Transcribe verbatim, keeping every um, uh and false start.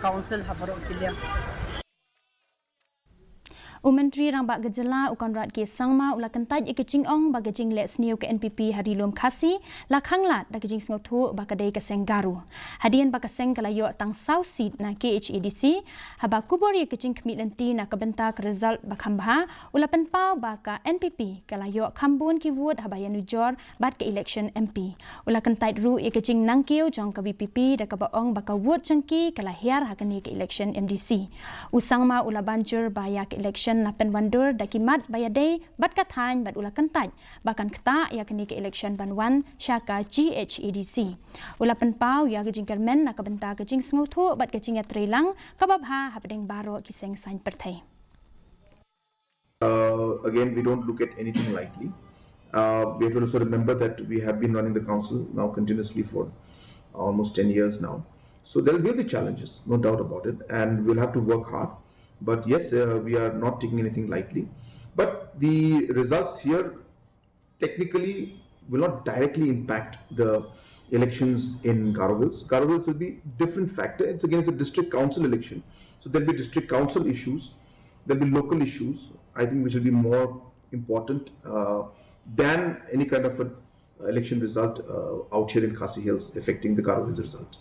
Council ha baroh ki liang. U Myntri Rangbah ka Jylla u Conrad K Sangma u la kyntait ïa ka jingong ba ka jingleh sniew ka N P P ha Ri Lum Khasi la khanglad da ka jingsngewthuh ba ka dei ka seng Garo. Hadien ba ka seng ka la ïoh tang saw seat na K H A D C, haba kubur ïa ka jingkhmih lynti na ka bynta ka result ba kham bha, u la pynpaw ba ka N P P ka la ïoh kham bun ki vote haba ïanujor bad ka election M P. U la kyntait ruh ïa ka jingnangkiew jong ka V P P da kaba ong ba ka vote jong ki ka la hiar ha kane ka election M D C. U Sangma u la ban jur ba ïa ka election la pynwandur da ki mat ba ïadei bad ka thaiñ bad u la kyntait ba kan ktah ïa kane ka election ban wan sha ka G H A D C. U la pynpaw ïa ka jingkyrmen na ka bynta ka jingsngewthuh bad ka jingïatreilang kaba bha hapdeng baroh ki seng saiñ pyrthei. Uh, again, we don't look at anything lightly. Uh, we have to also remember that we have been running the council now continuously for almost ten years now. So there will be challenges, no doubt about it, and we'll have to work hard. But yes, uh, we are not taking anything lightly. But the results here technically will not directly impact the elections in Garo Hills. Garo Hills will be different factor. It's against a district council election. So there'll be district council issues, there'll be local issues, I think, which will be more important uh, than any kind of an election result uh, out here in Khasi Hills affecting the Garo Hills result.